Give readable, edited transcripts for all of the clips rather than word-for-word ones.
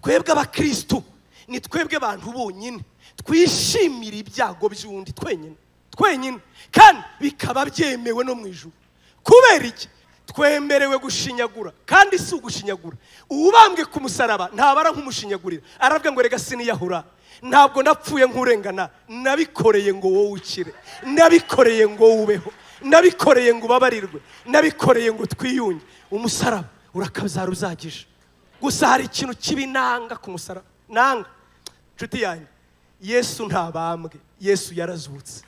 Twebwe abakristo ni twebwe bantu bonyine twishimira ibyago by'undi twenyine twenyine, kandi bikaba byemewe no mu ijuru. Kubera iki? Twemerewe gushinyagura, kandi si ugushinyagura. Uwubambwe ku musaraba ntabara nk'umushinyagurira, aravuga ngo rega siniyahura, ntabwo napfuye nk'urengana, nabikoreye ngo wowe ukire, nabikoreye ngo ubeho, nabikoreye ngo ubabarirwe, nabikoreye ngo twiyunge. Umusaraba urakabyara uzagije. Gusa hari ikintu kibi nanga ku musaraba, nanga nshuti yanjye, Yesu ntabambwe, Yesu yarazutse,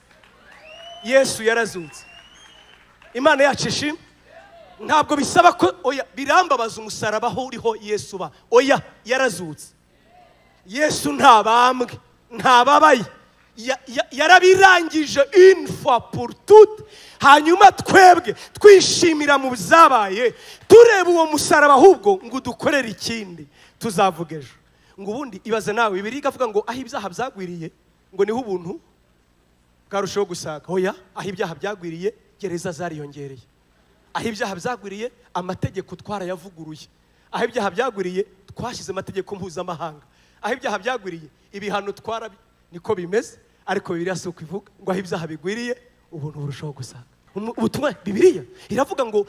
Yesu yarazutse. Imana yacu ishimwe. Ntabwo bisaba ko oya, birambabaza umusaraba aho uriho Yesu ba oya, yarazutse. Yesu ntabambwe, ntababaye, yarabirangije une fois pour toutes. Hanyuma twebwe twishimira mu byabaye, tureba uwo musaraba ahubwo ngo udukorere ikindi tuzavuga ejo. Ngo ubundi ibaze nawe, Bibiliya ikavuga ngo aho ibyaha byagwiriye ngo niho ubuntu bwarushaho gusaga. Oya, aho ibyaha byagwiriye gereza zariyongereye, aho ibyaha byagwiriye amategeko twarayavuguruye, aho ibyaha byagwiriye twashyize amategeko mpuzamahanga, aho ibyaha byagwiriye ibihano twara, niko bimeze. Ariko Bibiliya si uko ivuga ngo aho ibyaha bigwiriye ubuntu burushaho gusaga. Ubutumwa Bibiliya iravuga ngo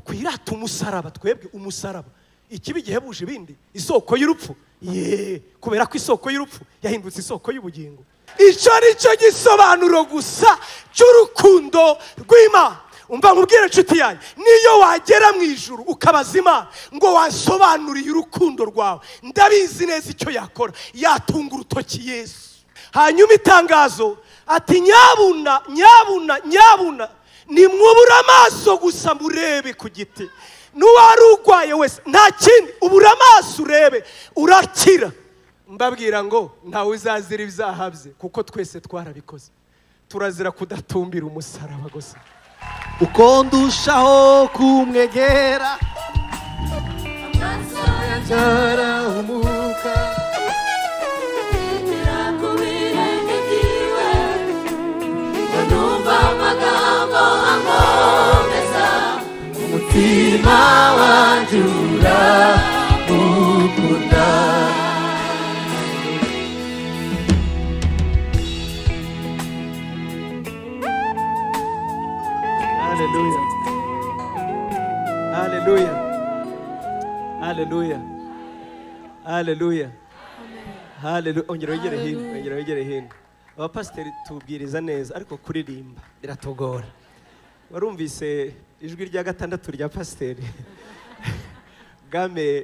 twirate umusaraba, twebwe umusaraba ikibi gihebuje ibindi, isoko y'urupfu. Ye, kubera ko isoko y'urupfu yahindutse isoko y'ubugingo. Icyo ni cyo gisobanuro gusa cy'urukundo rw'Imana. Umva nkubwire nshuti yanjye, niyo wagera mu ijuru ukabaza Imana ngo wansobanuriye urukundo rwawe, ndabizi neza icyo yakora, yatunga urutoki Yesu. Hanyuma itangazo ati nyabuna nyabuna nyabuna, nimwubura amaso gusa murebe ku giti, n'uwari urwaye wese nta kindi, ubura amaso urebe urakira. Mbabwira ngo ntawe uzazira ibyaha bye, kuko twese twarabikoze, turazira kudatumbira umusaraba gusa. Uko ndushaho kumwegera, amaso yanjye arahumuka, ku birenge byiwe, ngo numva amagambo ankomeza, umutima wanjye uramukunda. Haleluya, haleluya, haleluya, haleluya, haleluya. Ongera wegere hino, ongera wegere hino. Abapasiteri tubwiriza neza, ariko kuririmba biratugora. Warumvise ijwi rya gatandatu rya pasiteri Game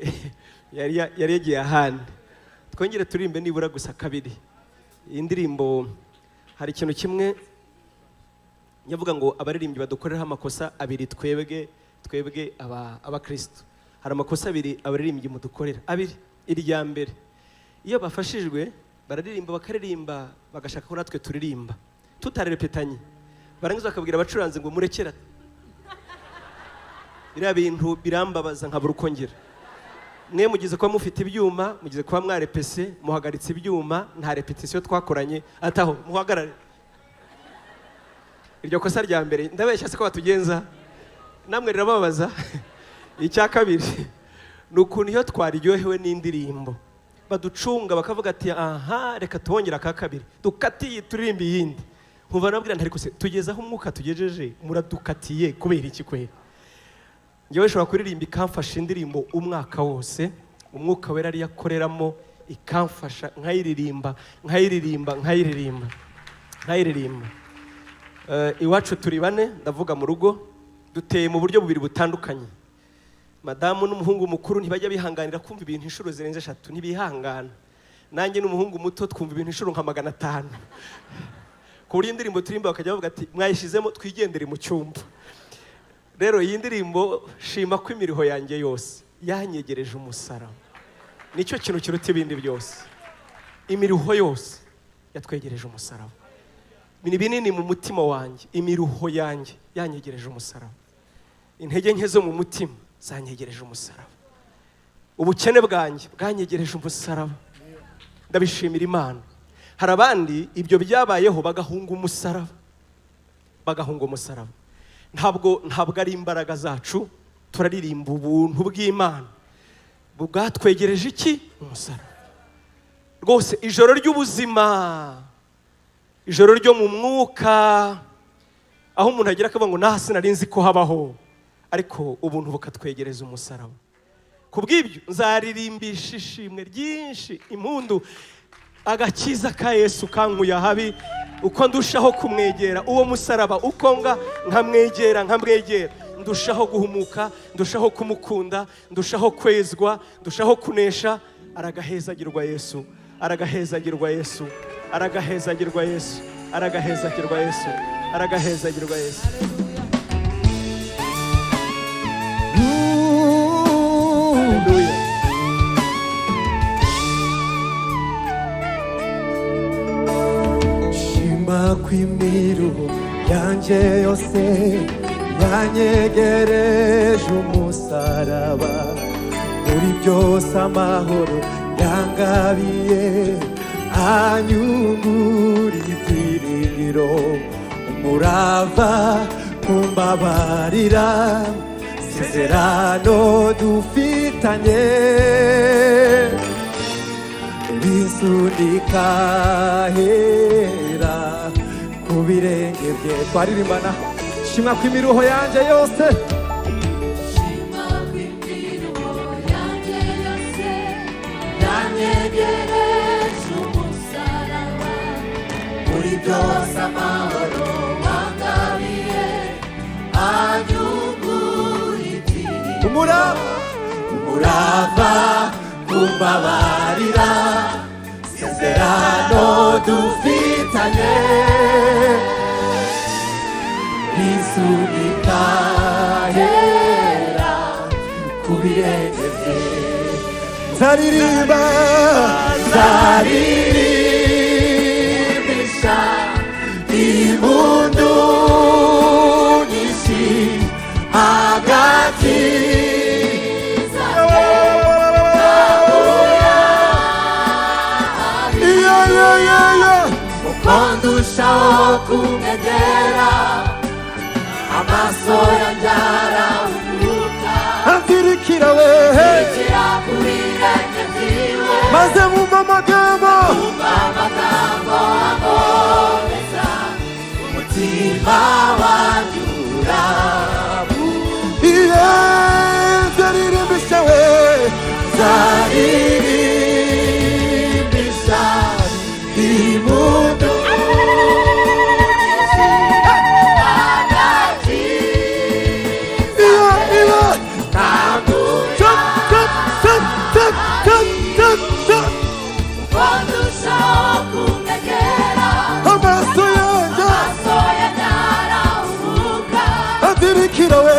yari yagiye ahandi. Twongere turirimbe nibura gusa kabiri iyi ndirimbo. Hari ikintu kimwe nyavuga ngo abaririmbyi badukoreraho amakosa abiri, twebwe twebwe abakristo. Hari amakosa abiri abaririmbyi mudukorera, abiri. Irya mbere, iyo bafashijwe bararirimba bakaririmba bagashaka ko natwe turirimba tutarepetanye, barangiza bakabwira abacuranzi ngo murekera. Biriya bintu birambabaza nkabura uko ngira. Mwe mugize kuba mufite ibyuma, mugize kuba mwarepese, muhagaritse ibyuma, nta repetition twakoranye, ataho muhagarare. Iryo kosa rya mbere ndabeshya se ko batugenza, namwe rirababaza. Icya kabiri ni ukuntu iyo twaryohewe n'indirimbo baducunga bakavuga ati aha reka tubongera aka kabiri, dukatiye turirimba iyindi. Nkumva nabwira nti ariko se tugeze aho umwuka tugejeje, muradukatiye kubera iki kwera? Njyewe nshobora kuririmba ikamfasha indirimbo umwaka wose, umwuka wera ariyo akoreramo ikamfasha, nkayiririmba nkayiririmba nkayiririmba nkayiririmba. Iwacu turi bane, ndavuga mu rugo, duteye mu buryo bubiri butandukanye. Madamu n'umuhungu mukuru ntibajya bihanganira kumva ibintu inshuro zirenze 3, ntibihangana. Nanjye n'umuhungu muto twumva ibintu inshuro nka 500. Ku buryo indirimbo turimba bakajya bavuga ati mwayishizemo twigendere mu cyumba. Rero iyi ndirimbo shima ko imiriho yanjye yose yanyegereje umusaraba, nicyo kintu kiruta ibindi byose. Imiruho yose yatwegereje umusaraba. Ni binini mu mutima wanjye, imiruho yanjye yanyegereje umusaraba. Intege nke zo mu mutima zanyegereje umusaraba. Ubukene bwanjye bwanyegereje umusaraba. Ndabishimira Imana. Hari abandi ibyo byabayeho bagahunga umusaraba, bagahunga umusaraba. Ntabwo ari imbaraga zacu, turaririmba ubuntu bw'Imana. Bwatwegereje iki? Umusaraba. Rwose ijoro ry'ubuzima, ijoro ryo mu mwuka, aho umuntu agira akavuga ngo naha sinari nzi ko habaho, ariko ubuntu bukatwegereza umusaraba. Kubw'ibyo nzaririmbisha ishimwe ryinshi impundu, agakiza ka Yesu kankuye ahabi. Uko ndushaho kumwegera uwo musaraba, uko nga nkamwegera ndushaho guhumuka, ndushaho kumukunda, ndushaho kwezwa, ndushaho kunesha. Aragahezagirwa Yesu, aragahezagirwa Yesu, aragahezagirwa Yesu, aragahezagirwa Yesu, aragahezagirwa Yesu. Haleluya. Shima kw'imiruho yanjye yose yanyegereje umusaraba, muri byose amahoro yangabiye, anyungura ibyiringiro, umurava kumbabarira isezerano dufitanye, bisunika hera ku birenge bye. Twaririmbana shima kw'imiruho yanjye yose, shima kw'imiruho yanjye yose yanyegereje umusaraba, muri byose amahoro wangabiye, anyungura ibyiringiro, umurava kumbabarira isezerano dufitanye, bisunika hera ku birenge bye. Nzaririmba, nzaririmbisha impundu nyinshi, agakiza uko ndushaho kumwegera, amaso yanjye arahumuka, anzirikira we anzirikira ku birenge byiwe, maze mwumva amagambo, mwumva amagambo akomeza umutima wanjye urabuka. Iye nzaririmbisha we, nzaririmbisha impundu amaso yanjye anzirikira we,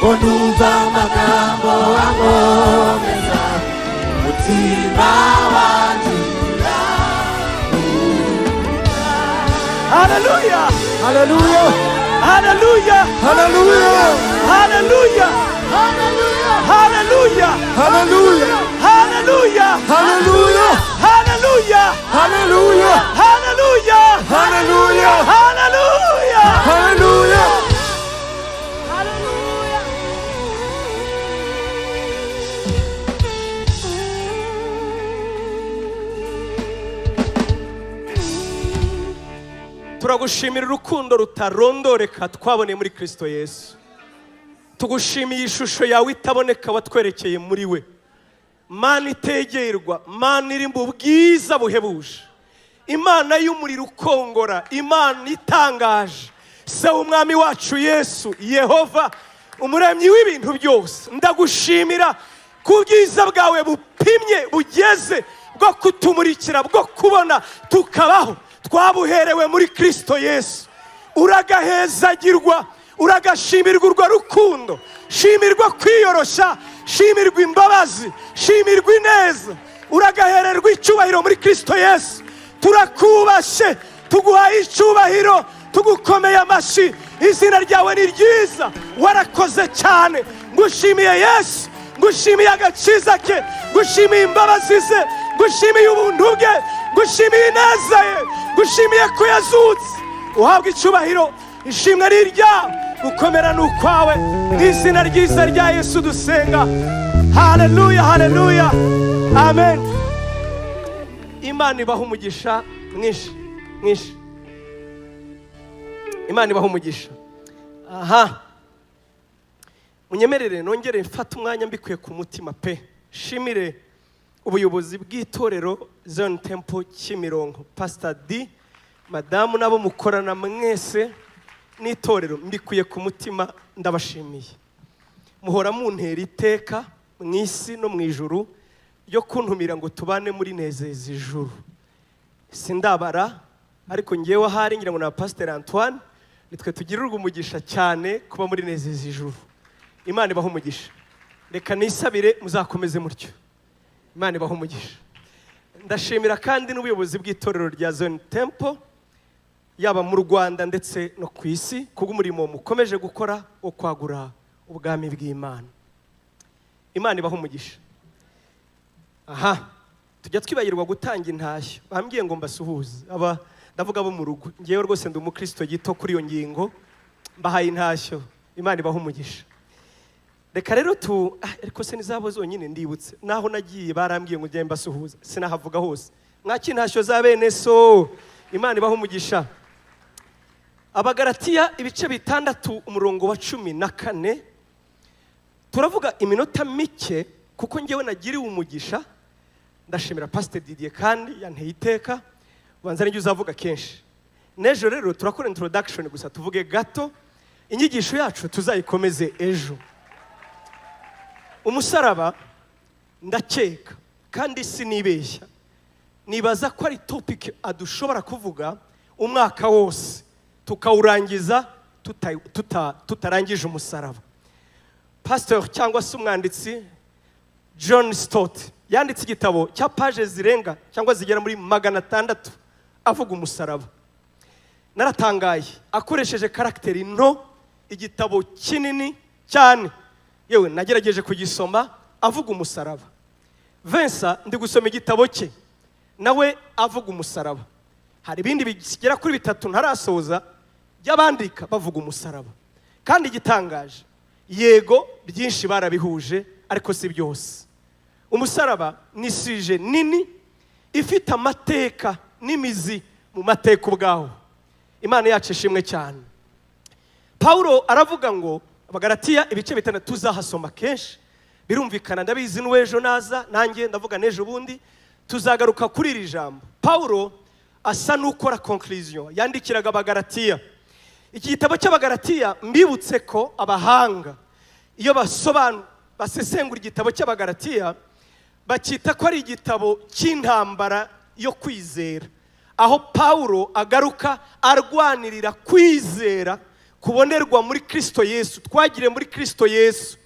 Onumva amagambo ankomeza umutima wanjye urahuka. Haleluya! Haleluya! Haleluya! Haleluya! Haleluya! Haleluya! Haleluya! Haleluya! Haleluya! Haleluya! Haleluya! Haleluya! Haleluya! Haleluya! Haleluya! Turagushimira urukundo rutarondoreka twaboneye muri Kristo Yesu. Tugushimiye ishusho yawe itaboneka watwerekeye muri we. Mana itegerwa, Mana iri mu bwiza buhebuje, Imana y'umuriro ukongora, Imana itangaje, Se w'umwami wacu Yesu, Yehova umuremyi w'ibintu byose. Ndagushimira Ku bwiza bwawe bupimye bugeze bwo kutumurikira, bwo kubona tukabaho, twabuherewe muri Kristo Yesu. Uragahezagirwa, uragashimirwa urwo rukundo, shimirwa kwiyoroshya, shimirwa imbabazi, shimirwa ineza, uragahererwa icyubahiro muri Kristo Yesu. Turakubashe, tuguhaye icyubahiro, tugukomeye amashyi. Izina ryawe ni ryiza, warakoze cyane. Ngushimiye Yesu, ngushimiye agakiza ke, ngushimiye imbabazi ze, ngushimiye ubuntu bwe, ngushimiye ineza ye, ngushimiye ko yazutse. Uhabwa icyubahiro, ishimwe ni iryawe, gukomera ni ukwawe. Mu izina ryiza rya Yesu dusenga. Haleluya, haleluya, amen. Imana ibaha umugisha mwinshi mwinshi. Imana ibaha umugisha. Aha, munyemerere nongere mfate umwanya mbikuye ku mutima pe, shimire ubuyobozi bw'itorero Zion Temple Kimironko, Pastor D, madamu nabo mukorana mwese n'itorero, mbikuye ku mutima ndabashimiye. Muhora muntera iteka mu isi no mu ijuru ryo kuntumira ngo tubane muri nezeza ijuru. Sindabara, ariko ngewe ahari ngira ngo na Pastor Antoine nitwe tugirirwa umugisha cyane kuba muri nezeza ijuru. Imana ibaha umugisha. Reka nisabire muzakomeze mutyo. Imana ibaha umugisha. Ndashimira kandi n'ubuyobozi bw'itorero rya Zion Temple, yaba mu Rwanda ndetse no ku isi, kubw'umurimo mukomeje gukora wo kwagura ubwami bw'Imana. Imana ibaha umugisha. Aha, tujya twibagirwa gutanga intashyo. Bambwiye ngo mbasuhuze. Aba ndavuga bo mu rugo. Ngewe rwose ndi umukristo gito kuri iyo ngingo, mbahaye intashyo. Imana ibaha umugisha. Reka rero ariko se nizabo zonyine ndibutse. Naho nagiye barambwiye ngo njye mbasuhuze, sinahavuga hose. Mwaki intashyo za bene so. Imana ibaha umugisha. Abagalatiya ibice 6 umurongo wa 14, turavuga iminota mike kuko ngewe nagiriwe umugisha. Ndashimira Pastor Didier kandi yanteye iteka, ubanza n'ibyo uzavuga kenshi. N'ejo rero turakora introduction gusa, tuvuge gato, inyigisho yacu tuzayikomeze ejo. Umusaraba ndakeka kandi sinibeshya, nibaza ko ari topic adushobora kuvuga umwaka wose tukawurangiza tutarangije umusaraba. Pastor cyangwa se umwanditsi John Stott yanditse igitabo cya page zirenga cyangwa zigera muri 600 avuga umusaraba. Naratangaye, akoresheje karakteri nto, igitabo kinini cyane. Yewe nagerageje kugisoma avuga umusaraba. Vincent ndi gusoma igitabo cye nawe avuga umusaraba. Hari ibindi bigera kuri 3 ntarasoza by'abandika bavuga umusaraba. Kandi igitangaje, yego byinshi barabihuje ariko si byose. Umusaraba ni sije nini ifite amateka n'imizi mu mateka ubwaho. Imana yacu ishimwe cyane. Paulo aravuga ngo Abagalatiya ibice 6 tuzahasoma kenshi, birumvikana ndabizi n'uwejo naza nanjye ndavuga n'ejo bundi tuzagaruka kuri iri jambo. Paulo asa n'ukora conclusion yandikiraga Abagalatiya. Iki gitabo cy'Abagalatiya mbibutse ko abahanga iyo basobanura basesengura igitabo cy'Abagalatiya bakita ko ari igitabo cy'intambara yo kwizera, aho Paulo agaruka arwanirira kwizera kubonerwa muri Kristo Yesu, twagire muri Kristo Yesu,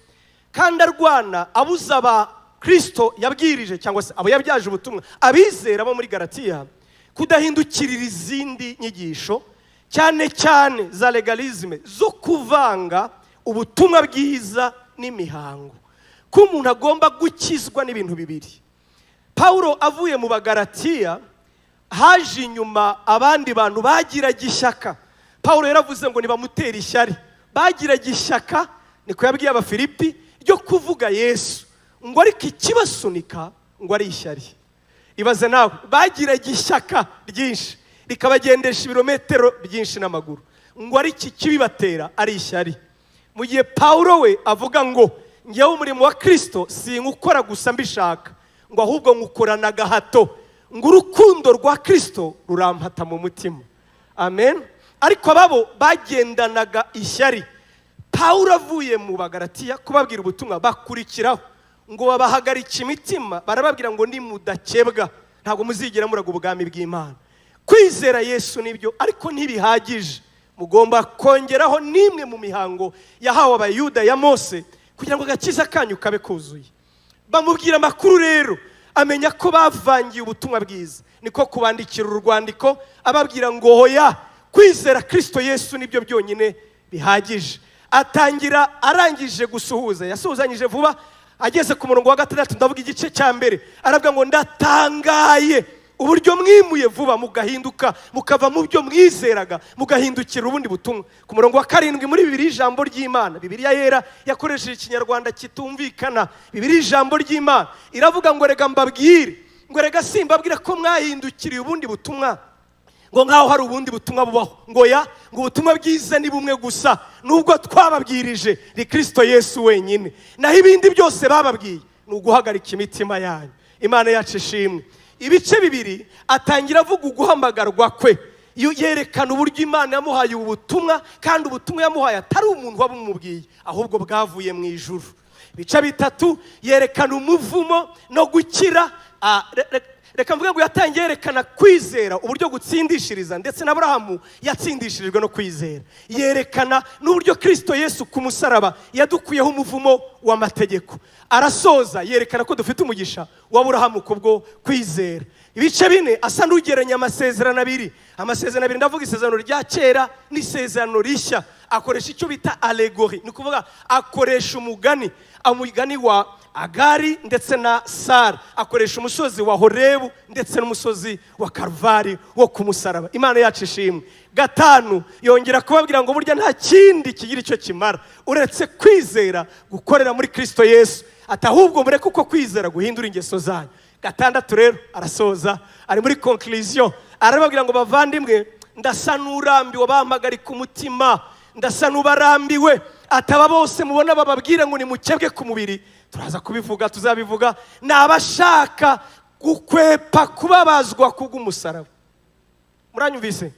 kandi arwana abuza aba Kristo yabwirije cyangwa se abo yabyaje ubutumwa abizera bo muri Galatiya kudahindukirira izindi nyigisho cyane cyane za legalisme zo kuvanga ubutumwa bwiza n'imihango, ko umuntu agomba gukizwa n'ibintu bibiri. Paulo avuye mu Bagalatiya haje inyuma abandi bantu bagiraga ishyaka. Paulo yaravuze ngo nibamutera ishyari, bagiraga ishyaka, niko yabwiye Abafilipi, ryo kuvuga Yesu, ngo ariko ikibasunika ngo ari ishyari. Ibaze nawe, bagiraga ishyaka ryinshi rikabagendesha ibirometero byinshi n'amaguru, ngo ariko ikibibatera ari ishyari. Mu gihe Paulo we avuga ngo ngewe umurimo wa Kristo sinkukora gusa mbishaka, ngo ahubwo nkukorana gahato, ngo urukundo rwa Kristo rurampata mu mutima. Amen. Ariko ababo bagendanaga ishyari. Paulo avuye mu Bagalatiya kubabwira ubutumwa bakurikiraho Ngo babahagarika imitima, barababwira ngo nimudakebwa ntabwo muzigera muraga ubwami bw'Imana. Kwizera Yesu nibyo, ariko ntibihagije. Mugomba kongeraho nimwe mu mihango yahawe Abayuda ya Mose kugira ngo agakiza kanyu kabe kuzuye. Bamubwira amakuru rero, amenya ko bavangiye ubutumwa bwiza. Niko kubandikira urwandiko ababwira ngo hoya, kwizera Kristo Yesu nibyo byonyine bihagije. Atangira arangije gusuhuza, yasuhuzanyije vuba, ageze ku murongo wa 6, ndavuga igice cya mbere, aravuga ngo ndatangaye uburyo mwimuye vuba mugahinduka, mukava mu byo mwizeraga mugahindukira ubundi butumwa. Ku murongo wa 7 muri Bibiliya ijambo ry'Imana, Bibiliya yera yakoresheje ikinyarwanda kitumvikana, Bibiliya ijambo ry'Imana iravuga ngo rega mbabwire, ngo rega simbabwira ko mwahindukiriye ubundi butumwa, ngo nkaho hari ubundi butumwa bubaho, ngo ya, ngo ubutumwa bwiza ni bumwe gusa nubwo twababwirije ni Kristo Yesu wenyine, naho ibindi byose bababwiye ni uguhagarika imitima yanyu. Imana yacu ishimwe. Ibice bibiri atangira avuga uguhamagarwa kwe, yerekana uburyo Imana yamuhaye ubutumwa, kandi ubutumwa yamuhaye atari umuntu wabumubwiye ahubwo bwavuye mu ijuru. Ibice bitatu yerekana umuvumo no gukira. Reka mvuge ngo yatangiye yerekana kwizera, uburyo gutsindishiriza, ndetse na Aburahamu yatsindishirijwe no kwizera. Yerekana n'uburyo Kristo Yesu ku musaraba yadukuyeho umuvumo w'amategeko. Arasoza yerekana ko dufite umugisha wa Aburahamu kubwo kwizera. Ibice bine asa n'ugereranya amasezerano abiri. Amasezerano abiri, ndavuga isezerano rya kera n'isezerano rishya. Akoresha icyo bita allegory, ni ukuvuga akoresha umugani, umugani wa Agari ndetse na Sara, akoresha umusozi wa Horebu ndetse n'umusozi wa Karvari wo ku musaraba. Imana yacu ishimwe. 5 yongera kubabwira ngo burya nta kindi kigira icyo kimara uretse kwizera gukorera muri Kristo Yesu, ati ahubwo mureke uko kwizera guhindura ingeso zanyu. 6 rero arasoza ari muri conclusion, arababwira ngo bavandimwe, ndasa n'urambiwe bampagarika umutima, ndasa n'ubarambiwe, ataba bose mubona bababwira ngo nimukebwe ku mubiri, turaza kubivuga, tuzabivuga, nabashaka gukwepa kubabazwa kubw'umusaraba. Muranyumvise?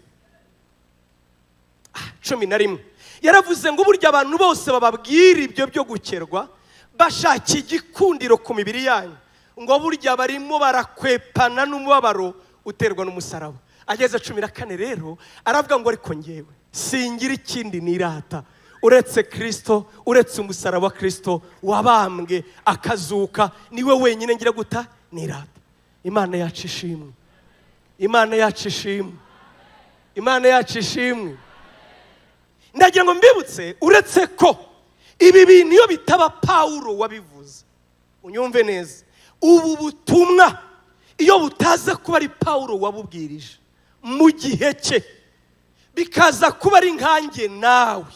11 yaravuze ngo burya abantu bose bababwira ibyo byo gukerwa bashaka igikundiro ku mibiri yanyu, ngo burya barimo barakwepana n'umubabaro uterwa n'umusaraba. Ageze 14 rero aravuga ngo ariko ngewe singira ikindi nirata uretse Kristo, uretse umusaraba wa Kristo wabambwe akazuka, niwe wenyine ngira guta nirata. Imana yacu ishimwe. Imana yacu ishimwe. Imana yacu ishimwe. Ndagira ngo mbibutse, uretse ko ibi bintu iyo bitaba Paulo wabivuze, unyumve neza, ubu butumwa iyo butaza kuba ari Paulo wabubwirije mu gihe cye, bikaza kuba ari nkanjye nawe.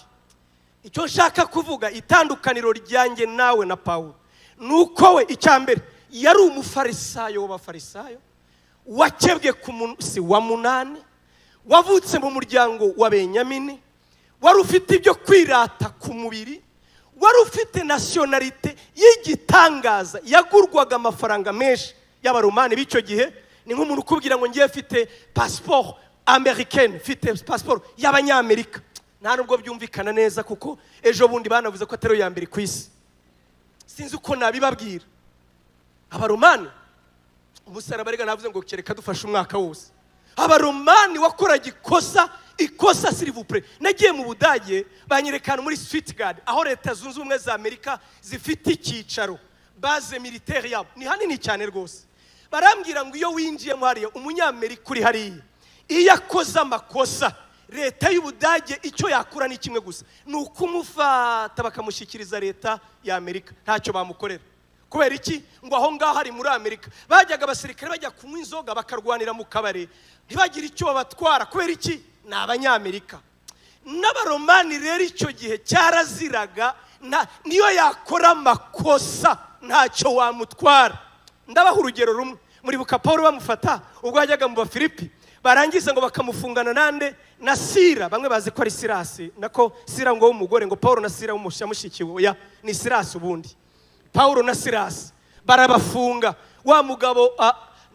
Icyo nshaka kuvuga, itandukaniro ryanjye nawe na Paulo nuko we icyambere yari umufarisayo w'abafarisayo, wakebwe ku munsi wa 8, wavutse mu muryango wa Benyamini, wari ufite ibyo kwirata ku mubiri, wari ufite nationalité y'igitangaza, yagurwaga amafaranga menshi y'abaromani b'icyo gihe. Ni nk'umuntu ukubwira ngo ngiye mfite passport américaine, mfite passport y'abanyamerika. Nta nubwo byumvikana neza kuko ejo bundi banavuze ko atari ya mbere ku isi. Sinzi uko nabibabwira. Abaromani umusaraba rega navuze ngo kereka dufashe umwaka wose. Abaromani wakoraga ikosa, ikosa s'il vous plaît. Nagiye mu Budage banyerekana muri Stuttgart aho Leta Zunze Ubumwe za Amerika zifite icyicaro, base militaire yabo ni hanini cyane rwose. Barambwira ngo iyo winjiye mu hariya umunyamerika uri hariya iyo akoze amakosa, leta y'Ubudage icyo yakura ni kimwe gusa, ni ukumufata bakamushyikiriza leta ya Amerika, ntacyo bamukorera. Kubera iki? Ngo aho ngaho ari muri Amerika bajyaga abasirikare bajya kunywa inzoga bakarwanira mu kabari ntibagire icyo babatwara. Kubera iki? Ni abanyamerika. N'abaromani rero icyo gihe cyaraziraga, niyo yakora amakosa ntacyo wamutwara. Ndabaha urugero rumwe. Muribuka Paulo bamufata ubwo yajyaga mu Bafilipi, barangiza ngo bakamufungana nande na Sira. Bamwe bazi ko ari Sirasi, nako Sira ngo w'umugore, ngo Paulo na Sira w'umushikiwe. Oya, ni Sirasi ubundi. Paulo na Sirasi barabafunga. Wa mugabo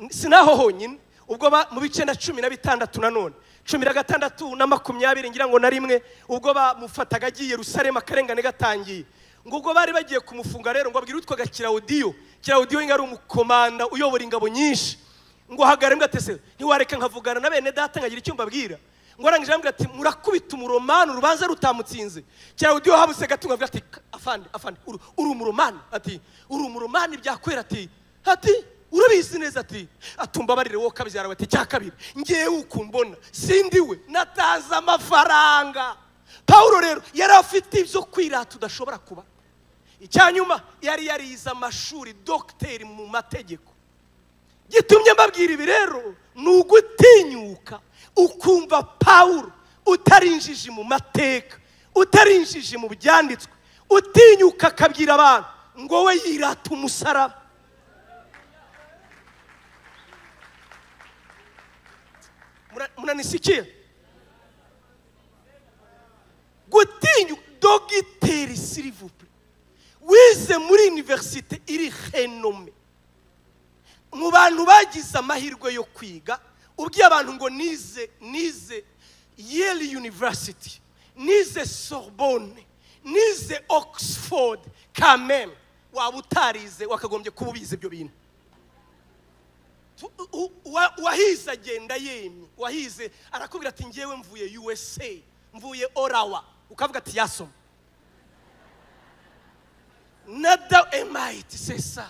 sinaho honyine, ubwo mu bice na 16 nanone 16 na 20 ngira ngo na rimwe, ubwo bamufataga agiye Yerusalemu akarengane gatangiye, Ngo ubwo bari bagiye kumufunga rero, ngo abwire witwaga Kilawudiyo. Kilawudiyo yari umukomanda uyobora ingabo nyinshi. Ngo hagare mbwa ati, ntiwareka nkavugana na bene data nkagira icyo mbabwira. Ngo arangije arambwira ati, murakubita umuromani urubanza rutamutsinze. Kilawudiyo habuse gato avuga ati, afande afande, uri umuromani? Ati uri umuromani byakwera? Ati urabizi neza? Ati atumbabarire wowe kabyara. Ati cya kabiri ngewe ukumbona sindiwe, natanze amafaranga. Paulo rero yari afite ibyo kwirata udashobora kuba. Icyanyuma yari yarize amashuri, dogiteri mu mategeko. Gitumye mbabwira ibi rero ni ugutinyuka ukumva Paulo utarinjije mu mateka, utarinjije mu byanditswe, utinyuka akabwira abantu ngo we yirata umusaraba. Munanisikia? Gutinyuka dogiteri s'il vous plaît, wize muri université iri renommée, mu bantu bagize amahirwe yo kwiga, ubwiye abantu ngo nize Yale University, nize Sorbonne, nize Oxford, quand même waba utarize wakagombye kuba ubizi ibyo bintu. Wahize agenda yemye, wahize arakubwira ati ngewe mvuye USA, mvuye Orawa, ukavuga ati yasoma nada MIT, c'est ça.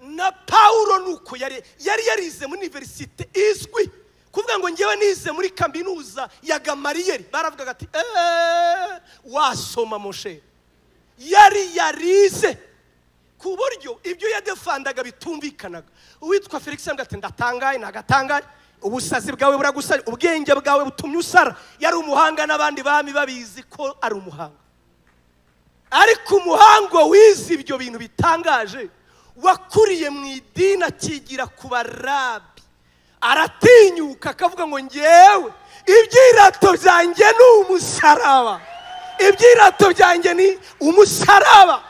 Na Paulo nuko yari yarize muri université izwi, kuvuga ngo ngewe nize muri kaminuza ya Gamariyeri, baravugaga ati wasoma moshe. Yari yarize ku buryo ibyo yadefandaga bitumvikanaga. Uwitwa Felix ambwira ati ndatangaye nagatangaye, ubusazi bwawe buragusara, ubwenge bwawe butumye usara. Yari umuhanga n'abandi bami babizi ko ari umuhanga, ariko umuhango wize ibyo bintu bitangaje, wakuriye mu idini akigira ku barabi, aratinyuka akavuga ngo ngewe ibyirato byanjye ni umusaraba, ibyirato byanjye ni umusaraba.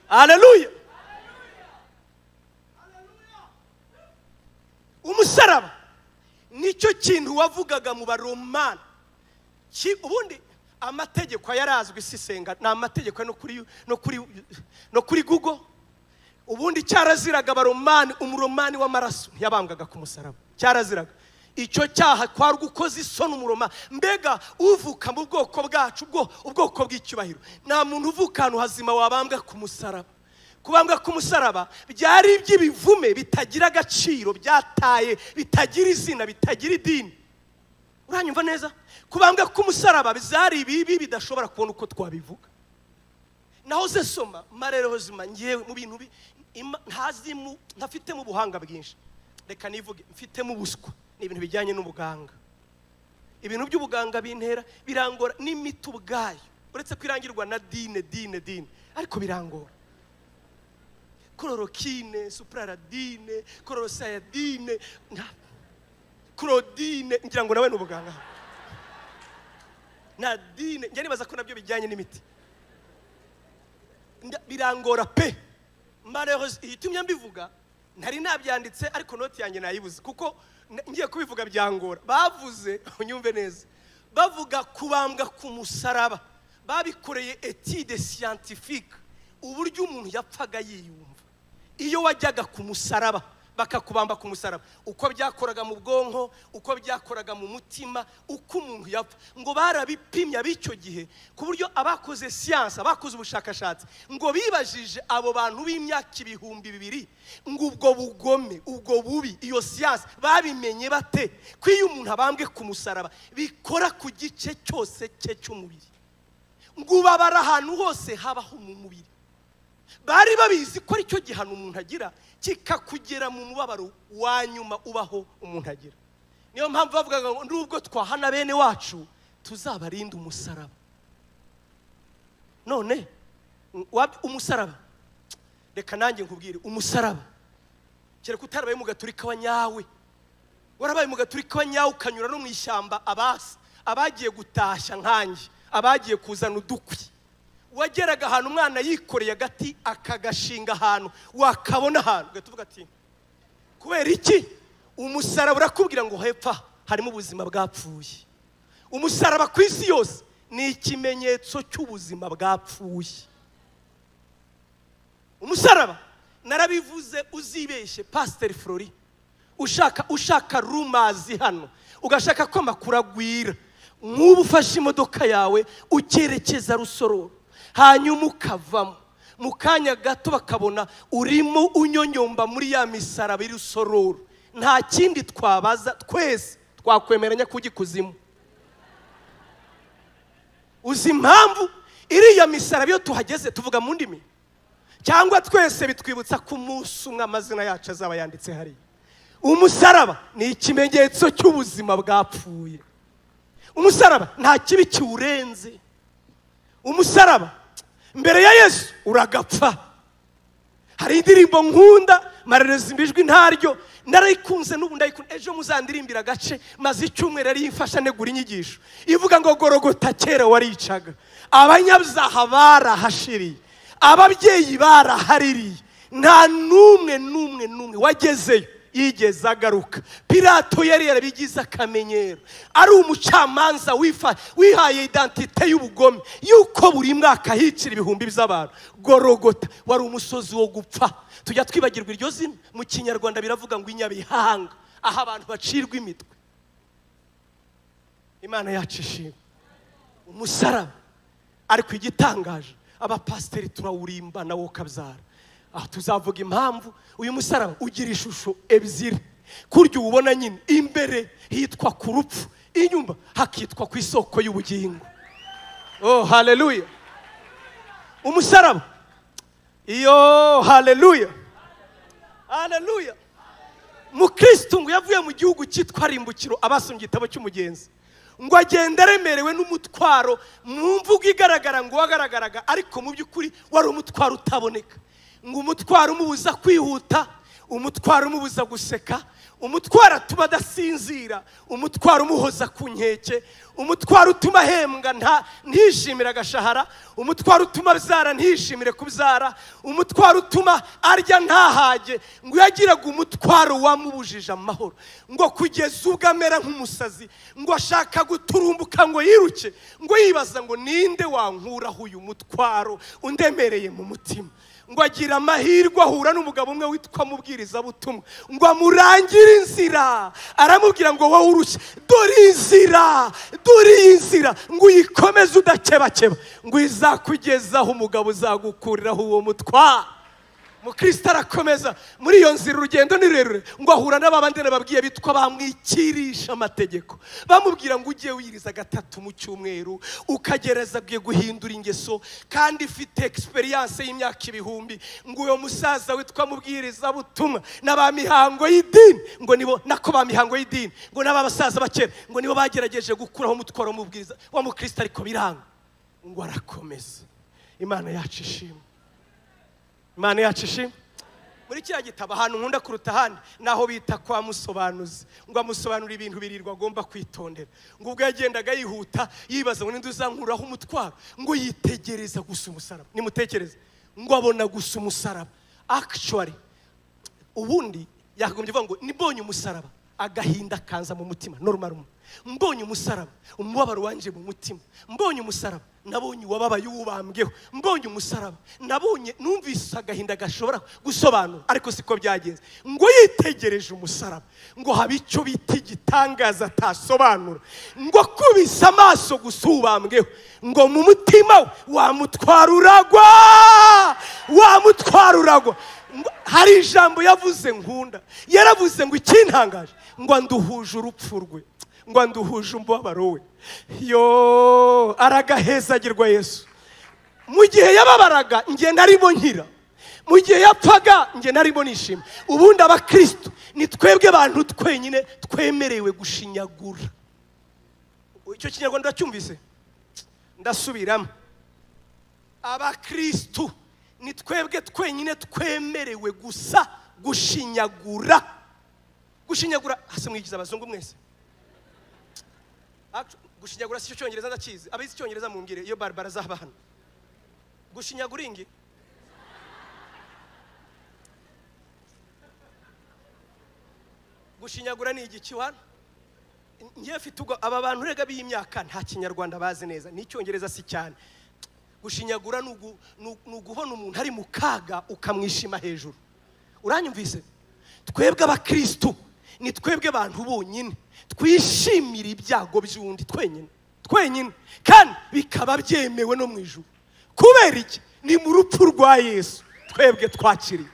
Haleluya! Umusaraba nicyo kintu wavugaga mu baromani. Ubundi amategeko yarazwi sisenga, ni amategeko no kuri Google. Ubundi cyaraziraga abaromani, umuromani w'amaraso ntiyabambwaga ku musaraba, cyaraziraga. Icyo cyaha kwari gukoza isoni umuromani. Mbega uvuka mu bwoko bwacu, ubwoko bw'icyubahiro, nta muntu uvuka ahantu hazima wabambwa ku musaraba. Kubambwa ku musaraba byari iby'ibivume bitagira agaciro, byataye, bitagira izina, bitagira idini. Uranyumva neza? Kubambwa ku musaraba byari ibibi bidashobora kubona uko twabivuga. Nahoze soma marerozima ngewe mu bintu ntazimu ntafitemo ubuhanga bwinshi, reka nivuge mfitemo ubuswa, ni ibintu bijyanye n'ubuganga. Ibintu by'ubuganga bintera birangora, n'imiti ubwayo uretse kwirangirwa na dine dine dine, ariko birangora. Chloroquine, supraradine, chlorosayadine, chlordine, ngira ngo nawe n'ubuganga na dine, njye nibaza ko nabyo bijyanye n'imiti, birangora pe. Malheureusement itumye mbivuga ntari nabyanditse, ariko noti yanjye nayibuze kuko ngiye kubivuga byangora. Bavuze unyumve neza, bavuga kubambwa ku musaraba, babikoreye étude scientifique, uburyo umuntu yapfaga yiyumva iyo wajyaga ku musaraba bakakubamba ku musaraba, uko byakoraga mu bwonko, uko byakoraga mu mutima, uko umuntu yapfa. Ngo barabipimye ab'icyo gihe, ku buryo abakoze siyansi, abakoze ubushakashatsi, ngo bibajije abo bantu b'imyaka 2000 ngo ubwo bugome, ubwo bubi, iyo siyansi babimenye bate ko iyo umuntu abambwe ku musaraba bikora ku gice cyose cye cy'umubiri, ngo ubabara ahantu hose habaho mu mubiri. Bari babizi ko aricyo gihano umuntu agira kikakugera mu mubabaro wa nyuma ubaho umuntu agira. Niyo mpamvu bavugaga ngo nubwo twahana bene wacu tuzabarinda umusaraba. None umusaraba, reka nanjye nkubwire umusaraba, kereka utarabaye mu gaturika wa nyawe, warabaye mu gaturika wa nyawe ukanyura no mu ishyamba, abagiye gutashya nkanjye, abagiye kuzana udukwi, wageraga ahantu umwana yikoreye agati akagashinga ahantu wakabona ahantu ugahita ati kubera iki? Umusaraba urakubwira ngo hepfa harimo ubuzima bwapfuye. Umusaraba ku isi yose Ni ikimenyetso cy'ubuzima bwapfuye. Umusaraba narabivuze, uzibeshye Pastor Flori, ushaka rumazi hano, ugashaka ko amakuru agwira, nk'ubu ufashe imodoka yawe ukerekeza Rusororo, hanyuma ukavamo mu kanya gato bakabona urimo unyonyomba muri ya misaraba iri Rusororo, nta kindi twabaza, twese twakwemeranya kujya ikuzimu. Uzi impamvu iriya misaraba iyo tuhageze tuvuga mu ndimi, cyangwa twese bitwibutsa ko umunsi umwe amazina yacu azaba yanditse hariya. Umusaraba ni ikimenyetso cy'ubuzima bwapfuye. Umusaraba nta kibi kiwurenze. Umusaraba mbere ya Yesu uragapfa. Hari indirimbo nkunda, marereza imbijwi ntaryo, narayikunze n'ubu ndayikunda, ejo muzandirimbira agace, maze icyumweru ari imfasha negura inyigisho ivuga ngo Gorogota kera waricaga, abanyabyaha barahashiriye, ababyeyi barahaririye, nta n'umwe n'umwe n'umwe wagezeyo yigeze agaruka. Pilato yari yarabigize akamenyero, ari umucamanza wihaye identite y'ubugome, yuko buri mwaka hicira ibihumbi by'abantu. Gorogota wari umusozi wo gupfa. Tujya twibagirwa iryo zina, mu Kinyarwanda biravuga ngo inyabihanga, aho abantu bacirwa imitwe. Imana yacu ishimwe. Umusaraba ariko igitangaje, abapasiteri turawurimba nawo kabyara. Aho tuzavuga impamvu uyu musaraba ugira ishusho ebyiri. Kurya ubona nyine imbere hitwa ku rupfu, inyuma hakitwa ku isoko y'ubugingo. Oh haleluya. Umusaraba iyo, haleluya, haleluya. Mukristo ngo yavuye mu gihugu cyitwa Rimbukiro, abasomye igitabo cy'umugenzi, ngo agenda aremerewe n'umutwaro mu mvugo igaragara ngo wagaragaraga, ariko mu by'ukuri wari umutwaro utaboneka. Ngo umutwaro umubuza kwihuta, umutwaro umubuza guseka, umutwaro atuma adasinzira, umutwaro umuhoza ku nkeke, umutwaro utuma ahembwa ntishimire agashahara, umutwaro utuma abyara ntishimire kubyara, umutwaro utuma arya ntahage. Ngo yagiraga umutwaro wamubujije amahoro, ngo kugeza ubwo amera nk'umusazi, ngo ashaka guturumbuka ngo yiruke, ngo yibaza ngo ninde wankuraho uyu mutwaro undemereye mu mutima. Ngo agira amahirwe ahura n'umugabo umwe witwa mubwirizabutumwa, ngo amurangire inzira, aramubwira ngo wowe urushye, dore inzira, dore inzira, ngo uyikomeze udakebakeba, ngo izakugezaho umugabo uzagukuriraho uwo mutwaro. Mukristo arakomeza muri iyo nzira, urugendo ni rurerure, ngo ahura n'ababandi nababwiye bitwa bamwikirisha amategeko, bamubwira ngo ugiye wiriza gatatu mu cyumweru, ukagereza agiye guhindura ingeso, kandi ifite experience y'imyaka ibihumbi. Ngo uyo musaza witwa mubwiriza butumwa n'abamihango y'idini, ngo nibo nako bamihango y'idini, ngo n'abasaza bakera, ngo nibo bagerageje gukuraho umutwaro mubwiriza wa mukristo, ariko biranga. Ngo arakomeza. Imana yacu ishimwe. Imana yacu ishimwe. Muri kiriya gitabo ahantu nkunda kuruta ahandi naho bita kwa musobanuzi, ngo amusobanura ibintu birirwa agomba kwitondera. Ngo ubwo yagendaga yihuta yibaza ngo ninde uzankuraho umutwaro, ngo yitegereza gusa umusaraba. Nimutekereze, ngo abona gusa umusaraba. Actually ubundi yakagombye kuvuga ngo nibonye umusaraba agahinda kanza mu mutima, normal. Mbonye umusaraba umubabaro wanje mu mutima, mbonye umusaraba nabonye uwababaye uwubambweho, mbonye umusaraba nabonye numvise agahinda gashobora gusobanura, ariko siko byagenze. Ngo yitegereje umusaraba, ngo habe icyo bita igitangaza atasobanura, ngo akubise amaso gusa uwubambweho, ngo mu mutima we wamutwara uragwa, wamutwara uragwa. Hari ijambo yavuze nkunda, yaravuze ngo ikintangaje, ngo anduhuje urupfu rwe, ngo anduhuje umubabaro we. Yo, aragahezagirwa Yesu. Mu gihe yababaraga nge narimo nkira, mu gihe yapfaga nge narimo nishima. Ubundi abakristo ni twebwe bantu twenyine twemerewe gushinyagura. Icyo Kinyarwanda cyumvise? Ndasubiramo. Abakristo ni twebwe twenyine twemerewe gusa gushinyagura. Gushinyagura hase mwigiza abazungu mwese. Gushinyagura si cyo cyongereza ndakizi, abizi icyongereza mumbwire iyo Barbara zaba hano. Gushinyagura ingi gushinyagura ni igiki wana? Ngiye mfite ubwo aba bantu rega b'imyaka nta kinyarwanda bazi neza, n'icyongereza si cyane. Gushinyagura ni ugubona umuntu ari mu kaga ukamwishima hejuru. Uranyumvise? Twebwe abakristo ni twebwe bantu bonyine twishimira ibyago by'undi twenyine twenyine, kandi bikaba byemewe no mu ijuru. Kubera iki? Ni mu rupfu rwa Yesu twebwe twakiriye.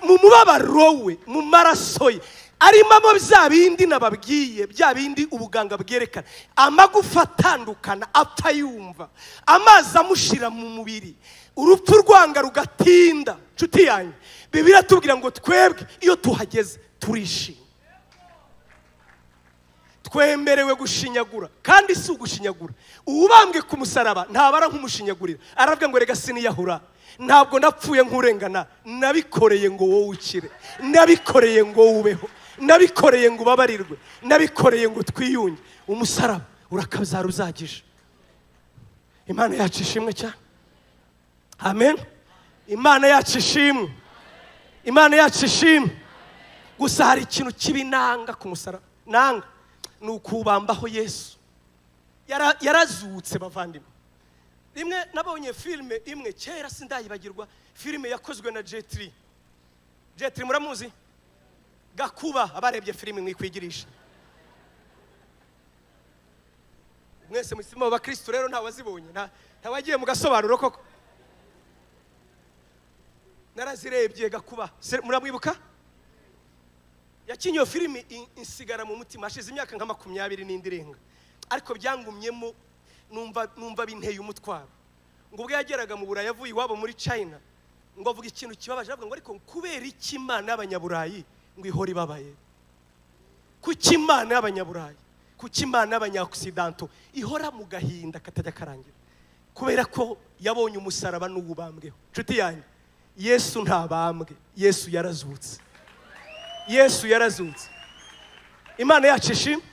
Mu mubabaro we, mu maraso ye arimo bya bindi nababwiye, bya bindi ubuganga bwerekana, amagufa atandukana apfa yumva, amazi amushira mu mubiri, urupfu rwanga rugatinda. Nshuti yanjye, Bibiliya tubwira ngo twebwe iyo tuhageze turishima. Twemerewe gushinyagura, kandi si ugushinyagura. Uwubambwe ku musaraba ntabara nk'umushinyagurira, aravuga ngo rega siniyahura, ntabwo napfuye nkurengana, nabikoreye ngo wowe ukire, nabikoreye ngo ubeho, nabikoreye ngo ubabarirwe, nabikoreye ngo twiyunge. Umusaraba urakabyara uzagije. Imana yacu ishimwe cyane. Amen. Imana yacu ishimwe. Imana yacu ishimwe. Gusa hari ikintu kibi nanga ku musaraba, nanga ni ukubambaho Yesu. Yarazutse bavandimwe. Rimwe nabonye filime imwe kera sindayibagirwa, filime yakozwe na Jet Li. Jet Li muramuzi? Gakuba, abarebye filime mwikwigirisha. Mwese musima abakristo rero nta wazibonye, nta wagiye mu gasobanuro koko. Narazirebye Gakuba. Muramwibuka? Yakinye filime insigara mu mutima, hashize imyaka nka 20 n'indirenga. Ariko byangumyemo, numva binteye umutwaro. Ngo ubwo yageraga mu Burayi avuye iwabo muri China, ngo avuga ikintu kibabaje, avuga ngo ariko kubera iki Imana y'abanyaburayi ngo ihora ibabaye? Kuki Imana y'abanyaburayi, kuki Imana y'abanyaoccidentaux ihora mu gahinda katajya karangira? Kubera ko yabonye umusaraba n'ububambweho. Nshuti yanjye, Yesu ntabambwe, Yesu yarazutse. Yesu yarazutse. Imana yacu ishimwe.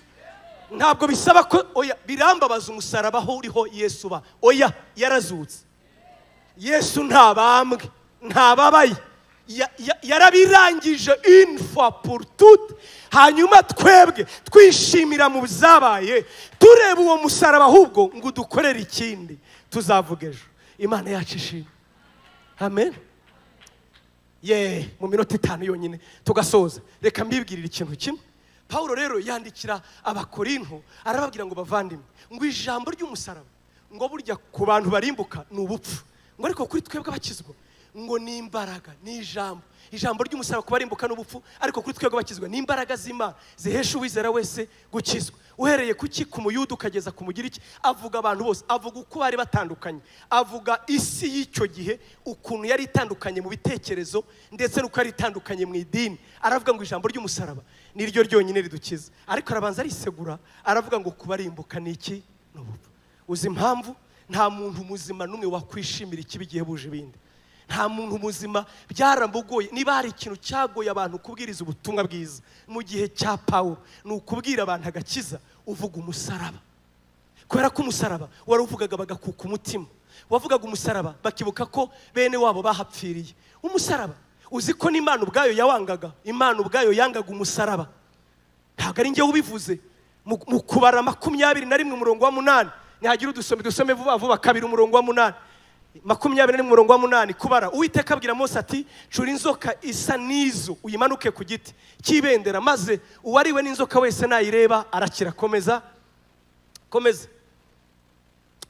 Ntabwo bisaba ko oya, birambabaza umusaraba aho uriho Yesu ba. Oya, yarazutse. Yesu ntabambwe, ntababaye. Yarabirangije une fois pour toutes. Hanyuma twebwe twishimira mu byabaye, tureba uwo musaraba ahubwo ngo dukorere ikindi tuzavuga ejo. Imana yacu ishimwe. Amen. Ye, mu minota 5 yonyine tugasoza. Reka mbibwirire ikintu kimwe. Paulo rero yandikira abakorinto arababwira ngo bavandimwe, ngo ijambo ry'umusaraba ngo burya ku bantu barimbuka ni ubupfu, ngo ariko kuri twebwe abakizwa ngo ni imbaraga, ni ijambo. Ijambo ry'umusaraba ku barimbuka n'ubupfu, ariko kuri twebwe abakizwa ni imbaraga z'Imana zihesha uwizera wese gukizwa. Uhereye kuki ku muyuda ukageza ku mugiriki, avuga abantu bose, avuga uko bari batandukanye, avuga isi y'icyo gihe ukuntu yari itandukanye mu bitekerezo ndetse n'uko yari itandukanye mu idini. Aravuga ngo ijambo ry'umusaraba niryo ryonyine ridukiza. Ariko arabanza arisegura, aravuga ngo kubarimbuka ni iki? Ni ubupfu. Uzi impamvu? Nta muntu muzima n'umwe wakwishimira ikibi gihe buje ibindi. Nta muntu muzima, byaramugoye. Niba hari ikintu cyagoye abantu kubwiriza ubutumwa bwiza mu gihe cya Paulo, ni ukubwira abantu agakiza uvuga umusaraba. Kubera ko umusaraba waruvugaga bagakuka umutima, wavugaga umusaraba bakibuka ko bene wabo bahapfiriye. Umusaraba, uzi ko n'Imana ubwayo yawangaga, Imana ubwayo yangaga umusaraba. Ntabwo ari njye ubivuze. Mu kubara 21 umurongo wa 8, nihagira udusome dusome vuba vuba, 2 umurongo wa 8. 21 umurongo wa 8, kubara. Uwiteka abwira Mose ati cura inzoka isa n'izo uyimanuke ku giti cy'ibendera, maze uwariwe n'inzoka wese nayireba arakira. Komeza, komeza.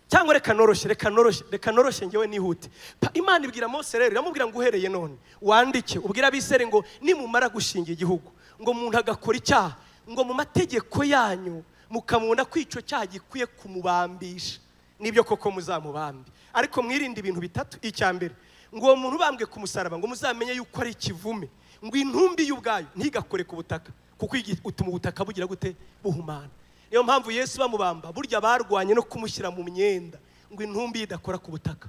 Cyangwa reka noroshye, reka noroshye, reka noroshye ngewe nihute. Imana ibwira Mose rero, iramubwira ngo uhereye none wandike ubwira abisere ngo nimumara gushinga igihugu, ngo umuntu agakora icyaha, ngo mu mategeko yanyu mukamubona ko icyo cyaha gikwiye kumubambisha, nibyo koko muzamubambi. Ariko mwirinde ibintu bitatu. Icya mbere, ngo uwo muntu ubambwe ku musaraba ngo muzamenye yuko ari ikivume, ngo intumbi y'ubwayo ntigakore ku butaka, kuko utuma ubutaka bugira gute? Buhumana. Niyo mpamvu Yesu bamubamba burya barwanye no kumushyira mu myenda ngo intumbi idakora ku butaka,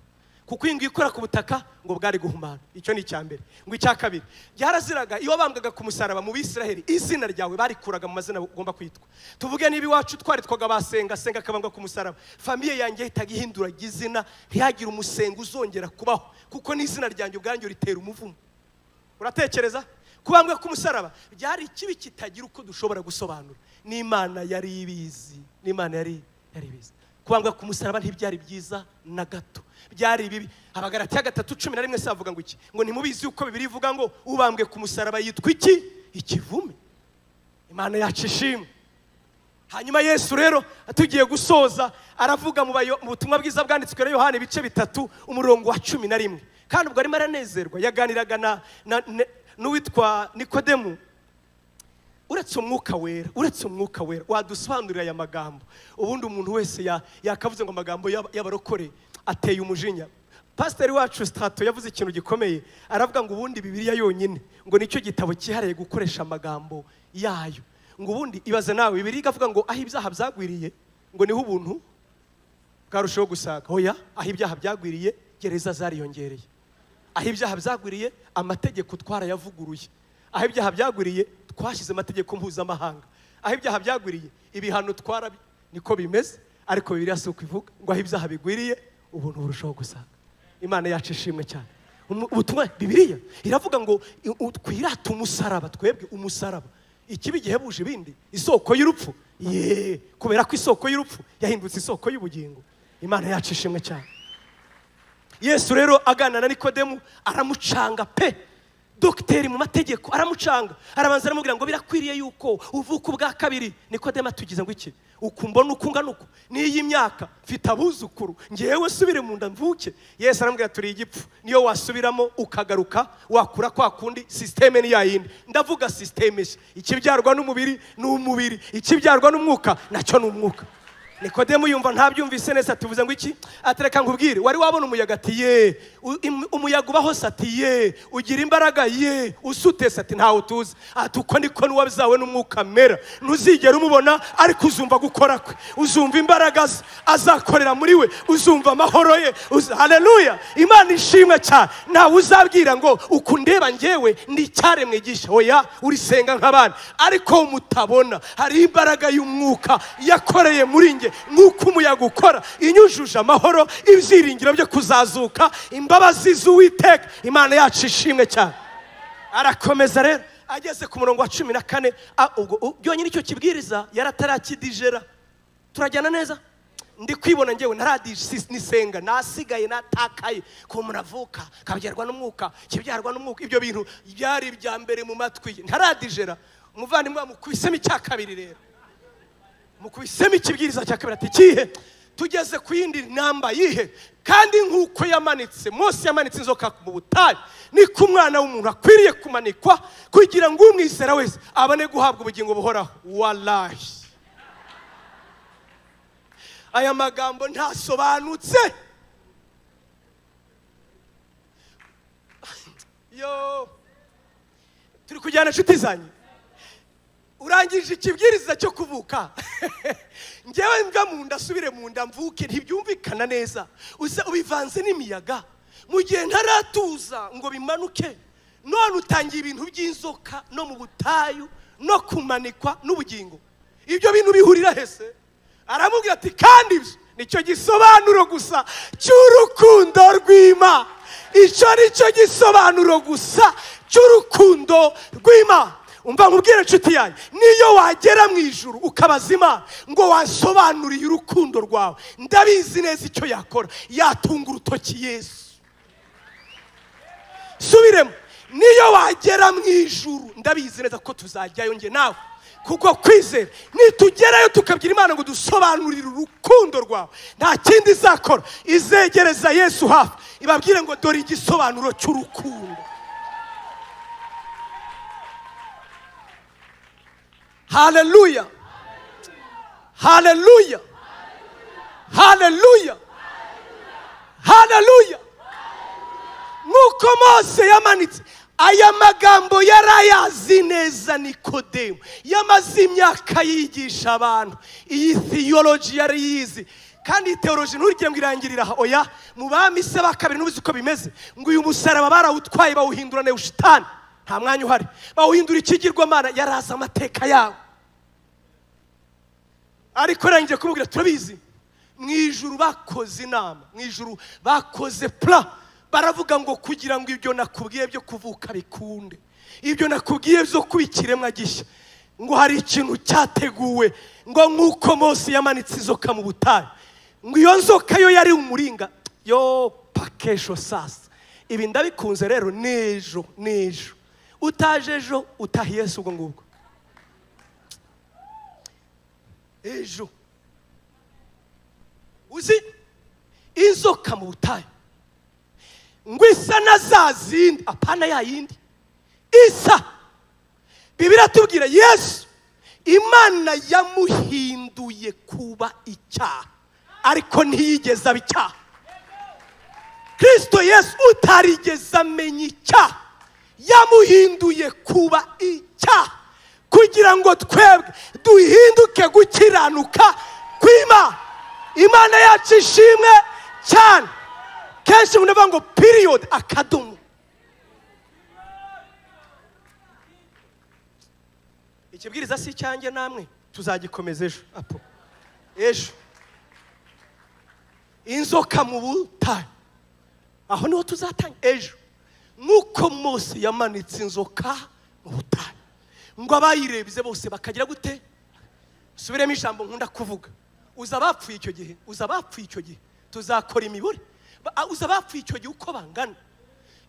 kuko ingo ikora ku butaka ngo bwari guhumana. Icyo ni icya mbere. Ngo icya kabiri, byaraziraga iyo bambwaga ku musaraba mu Bisiraheli, izina ryawe barikuraga mu mazina ugomba kwitwa. Tuvuge niba iwacu twaritwaga basenga, senga akabambwa ku musaraba, famiye yanjye ihitaga ihindura izina, ntihagire umusenga uzongera kubaho, kuko n'izina ryanjye ubwanjye ritera umuvumo. Uratekereza? Kubambwa k'umusaraba byari ikibi kitagira uko dushobora gusobanura. N'Imana yari ibizi, n'Imana yari ibizi. Kubambwa k'umusaraba ntibyari byiza na gato, byari bibi. Abagalatiya 3:11 se avuga ngo iki? Ngo ntimubizi uko Bibiliya ivuga ngo ubambwe ku musaraba yitwa iki? Ikivume. Imana yacu ishimwe. Hanyuma Yesu rero tugiye gusoza aravuga mu butumwa bwiza bwanditswe na Yohana ibice 3 umurongo wa 11. Kandi ubwo arimo aranezerwa yaganiraga n'uwitwa Nikodemu. Uretse umwuka wera, uretse umwuka wera wadusobanurira aya magambo. Ubundi umuntu wese yakavuze ngo amagambo y'abarokore ateye umujinya. Pasiteri wacu Strato yavuze ikintu gikomeye, aravuga ngo ubundi Bibiliya yonyine ngo nicyo gitabo cyihariye gukoresha amagambo yayo. Ngo ubundi ibaze nawe, Bibiliya ikavuga ngo aho ibyaha byagwiriye ngo niho ubuntu bwarushaho gusaga. Oya, aho ibyaha byagwiriye gereza zariyongereye, aho ibyaha byagwiriye amategeko twarayavuguruye, aho ibyaha byagwiriye twashyize amategeko mpuzamahanga, aho ibyaha byagwiriye ibihano twara, niko bimeze. Ariko Bibiliya si uko ivuga ngo aho ibyaha bigwiriye ubuntu burushaho gusaga. Imana yacu ishimwe cyane. Ubutumwa Bibiliya iravuga ngo twirate umusaraba, twebwe umusaraba ikibi gihebuje ibindi, isoko y'urupfu. Ye, kubera ko isoko y'urupfu yahindutse isoko y'ubugingo. Imana yacu ishimwe cyane. Yesu rero aganana na Nikodemu aramucanga pe. Dogiteri mu mategeko aramucanga, arabanza aramubwira ngo birakwiriye yuko uvuka ubwa kabiri. Nikodemu atugize ngo iki? Ukumbona ukungana uko n'iyi myaka mfite abuzukuru, ngewe subire mu nda mvuke. Yesu aramubwira turi igipfu, niyo wasubiramo ukagaruka wakura kwa kundi, systeme ni yayindi. Ndavuga systeme nshya, ikibyarwa n'umubiri ni umubiri, ikibyarwa n'umwuka nacyo ni umwuka. Nikodemu yumva ntabyumvise neza, tuvuze ngo iki? Atereka nkubwire, wari wabona umuyaga? Ati ye. Umuyaga ubaho? Ati ye. Ugira imbaraga? Ye. Usutese? Ati ntawe tuzi. Ati uko niko n'uwabyawe n'umwuka mera, ntuzigera umubona ariko uzumva gukora kwe, uzumva imbaraga ze azakorera muri we, uzumva amahoro ye. Haleluya, Imana ishimwe cyane. Ntawe uzabwira ngo ukundeba ngewe ni icyaremwe gisha. Oya, urisenga nk'abana, ariko mutabona hari imbaraga y'umwuka yakoreye muri nge, nk'uko umuyaga ukora, inyujuje amahoro, ibyiringiro byo kuzazuka, imbabazi z'Uwiteka. Imana yacu ishimwe cyane. Arakomeza rero ageze ku murongo wa 14, ubwo byonyine icyo kibwiriza yaratarakidijera. Turajyana neza? Ndi kwibona ngewe naradije nisenga, nasigaye natakaye ko muravuka kabyarwa n'umwuka, kibyarwa n'umwuka. Ibyo bintu byari ibya mbere mu matwi ye, ntaradijera. Umuvandimwe amukubisemo icya kabiri rero, mukubisemo ikibwiriza cya kabiri ati kihe? Tugeze ku yindi namba yihe? Kandi nk'uko yamanitse Mose yamanitse inzoka mu butayu, niko umwana w'umuntu akwiriye kumanikwa kugira ngo umwizera wese abone guhabwa ubugingo buhoraho. Wallahi aya magambo ntasobanutse. Yo, turi kujyana inshuti zanjye. Urangije ikibwiriza cyo kuvuka, ngewe mbwa mu nda asubire mu nda mvuke, ntibyumvikana neza. Uza ubivanze n'imiyaga mu gihe ntaratuza ngo bimanuke. None utangiye ibintu by'inzoka no mu butayu no kumanikwa n'ubugingo. Ibyo bintu bihurira hese? Aramubwira ati kandi ibyo nicyo gisobanuro gusa cy'urukundo rw'Imana. Icyo nicyo gisobanuro gusa cy'urukundo rw'Imana. Umva nkubwire inshuti yanjye, niyo wagera mu ijuru ukabaza Imana ngo wasobanuriye urukundo rwawe, ndabizi neza icyo yakora, yatunga urutoki Yesu. Subiremo, niyo wagera mu ijuru, ndabizi neza ko tuzajyayo nge nawe, kuko kwizera nitugerayo tukabwira Imana ngo dusobanurire urukundo rwawe, nta kindi izakora, izegereza Yesu hafi ibabwire ngo dore igisobanuro cy'urukundo. Haleluya, haleluya, haleluya, haleluya. Nk'uko Mose yamanitse aya magambo yarayazi neza Nikodemu, yamaze imyaka yigisha abantu iyi theology yari yizi. Kandi theology nturigire ngo irangirira aha. Oya, mu bami se ba kabiri n'ubizi uko bimeze, ngo uyu musaraba barawutwaye bawuhindura Nehushitani, nta mwanya uhari, bawuhindura ikigirwamana. Yaraza amateka yawe. Ariko arangije kumubwira turabizi mu ijuru bakoze inama, mu ijuru bakoze plan, baravuga ngo kugira ngo ibyo nakubwiye byo kuvuka bikunde, Ibyo nakubwiye byo kuba ikiremwa gishya, ngo hari ikintu cyateguwe, ngo nk'uko Mose yamanitse inzoka mu butayu, ngo iyo nzoka yo yari umuringa yo pakesho. Sasa ibi ndabikunze rero, n'ejo n'ejo utaje ejo utahiye Yesu ubwo ngubwo ejo. Uzi inzoka mu butayu ngo isa na za zindi, apana ya yindi isa. Bibiliya tubwira Yesu Imana yamuhinduye kuba icyaha, ariko ntiyigeze aba icyaha. Kristo Yesu utarigeze amenya icyaha yamuhinduye kuba icyaha, kugira ngo twebwe duhinduke gukiranuka kw'Imana. Imana yacu ishimwe cyane. Kenshi unavuga ngo period, akadomo. Ikibwiriza si icyanjye namwe tuzagikomeza ejo. Apo ejo inzoka mu butayu, aho niho tuzatanga ejo. Nk'uko Mose yamanitse inzoka mu butayu, ngo abayirebye bose bakagira gute? Subiremo ijambo nkunda kuvuga, uza bapfuye icyo gihe, uza bapfuye icyo gihe tuzakora imibare, uza bapfuye icyo gihe uko bangana,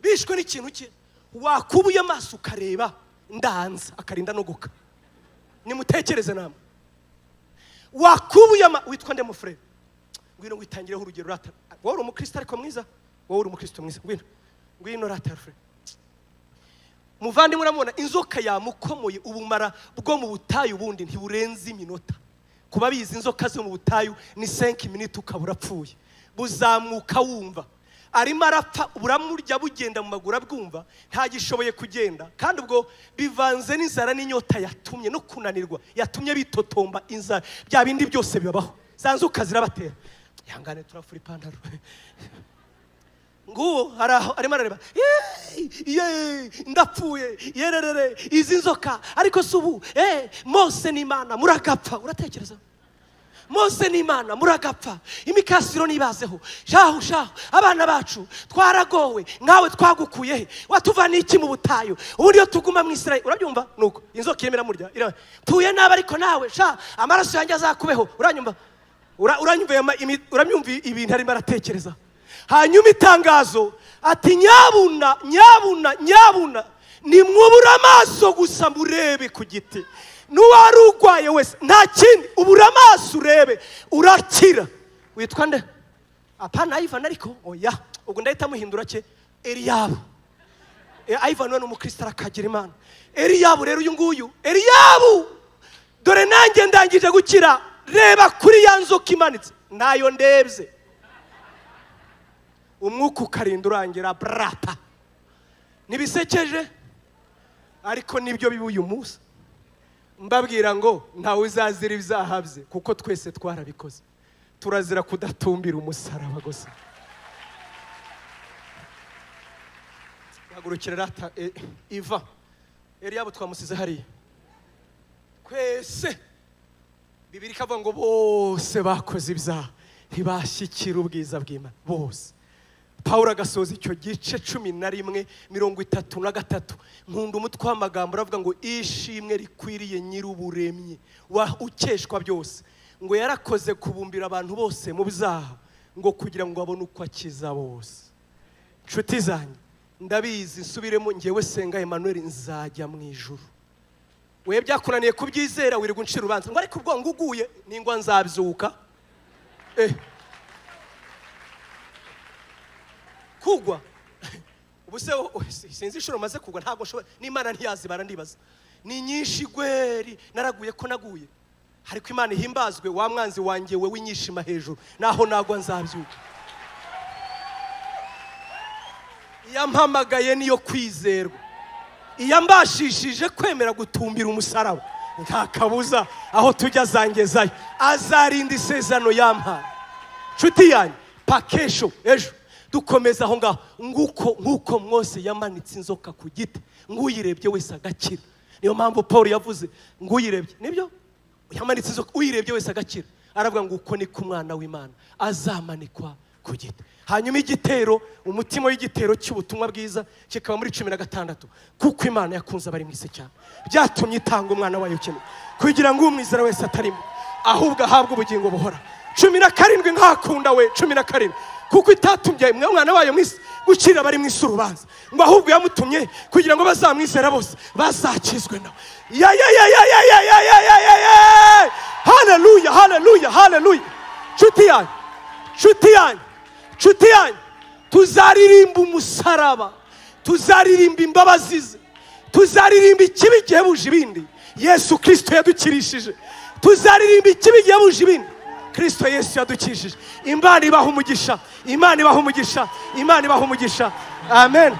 bishwe n'ikintu cye. Wakubuye amaso ukareba ndanza akarinda no guka. Nimutekereze namwe, wakubuye witwa nde mufure? Ngwino witangireho urugero rata. Wowe uri umukristo ariko mwiza, wowe uri umukristo mwiza, ngwino ngwino rata fure. Muvandimwe, uramubona inzoka yamukomoye ubumara bwo mu butayu, ubundi ntiburenze iminota. Kuba bizi inzoka zo mu butayu ni 5 minutes ukaba urapfuye. Buzamuka wumva arimo arapfa, buramurya bugenda mu maguru abwumva ntagishoboye kugenda, kandi ubwo bivanze n'inzara n'inyota yatumye no kunanirwa yatumye bitotomba inzara, bya bindi byose bibabaho, za nzoka zirabatera. Ihangane turafura ipantaro. Nguwo arimo arareba, ye ndapfuye, yererere izi nzoka, ariko si ubu Mose n'Imana muragapfa. Uratekereza Mose n'Imana muragapfa, imikasiro nibazeho, shahu shahu, abana bacu twaragowe, nkawe twagukuye he, watuvana iki mu butayu, ubundi iyo tuguma mu Isirayeli. Urabyumva? Nuko inzoka irimo iramurya, tuye nabi ariko nawe sha amaraso yanjye azakubeho. Uranyumva? Uranyumva ibintu arimo aratekereza. Hanyuma itangazo ati nyabuna nyabuna nyabuna, nimwubura amaso gusa murebe ku giti, n'uwari urwaye wese nta kindi, ubura amaso urebe urakira. Witwa nde? Apana Ivan ariko oya, ubwo ndahita muhindura cye Eliyabu. Ivan we ni umukristo arakagira Imana. Eliyabu rero uyu nguyu, Eliyabu dore nanjye ndangije gukira, reba kuri ya nzoka imanitse nayo ndebye. Umwuka ukarinda urangira brapa. Nibisekeje ariko nibyo biba uyu munsi. Mbabwira ngo ntawe uzazira ibyaha bye, kuko twese twarabikoze. Turazira kudatumbira umusaraba gusa. Hagurukira rata Iva. Eliyabu twamusize hariya. Kwese Bibiliya ikavuga ngo bose bakoze ibyaha ntibashyikira ubwiza bw'Imana bose. Pawulo agasoza icyo gice 11:33. Nkunda umutwe w'amagambo uravuga ngo ishimwe rikwiriye nyir'uburemyi wa ukeshwa byose, ngo yarakoze kubumbira abantu bose mu byaha, ngo kugira ngo abone uko akiza bose. Nshuti zanjye, ndabizi nsubiremo, ngewe Senga Emmanuel nzajya mu ijuru. We byakunaniye kubyizera wirirwa uncira urubanza ngo ariko ubwo nguguye ningwa nzabyuka. Kugwa ubu se sinzi inshuro maze kugwa, ntabwo nshobora, n'Imana ntiyazibara ndibaza ni nyinshi gweri, naraguye ko naguye, ariko Imana ihimbazwe, wa mwanzi wanjye we winyishima hejuru, naho nagwa nzabyuka. Yampamagaye niyo kwizerwa, iyambashishije kwemera gutumbira umusaraba, nta kabuza aho tujya azangezayo, azarinda isezerano yampaye. Nshuti yanjye, pakesho ejo dukomeza aho ngaho, nguko nkuko Mose yamanitse inzoka ku giti, nguyirebye wese agakira. Niyo mpamvu Paul yavuze nguyirebye, nibyo yamanitse inzoka, uyirebye wese agakira. Aravuga ngo uko niko umwana w'Imana azamanikwa Ku giti. Hanyuma igitero, umutima w'igitero cy'ubutumwa bwiza kikaba muri 16, kuko Imana yakunze abari mu isi cyane, byatumye itanga umwana wayo kimwe kugira ngo umwizera wese atarimo ahubwo ahabwe ubugingo buhora. 17 nkakunda we, 17, kuko itatumye umwana wayo mu isi gucira abari mu isi urubanza, ngo ahubwo yamutumye kugira ngo bazamwizera bose bazakizwe nawe. Ya ya ya ya ya ya ya ya ya ya ya! Haleluya, haleluya, haleluya! Nshuti yanyu, nshuti yanyu, nshuti yanyu, tuzaririmba umusaraba, tuzaririmba imbabazi ze, tuzaririmba ikibi gihebuje ibindi Yesu Kristo yadukirishije, tuzaririmba ikibi gihebuje ibindi Kristo Yesu yadukishije. Imana ibaha umugisha, Imana ibaha umugisha, Imana ibaha umugisha. Amen.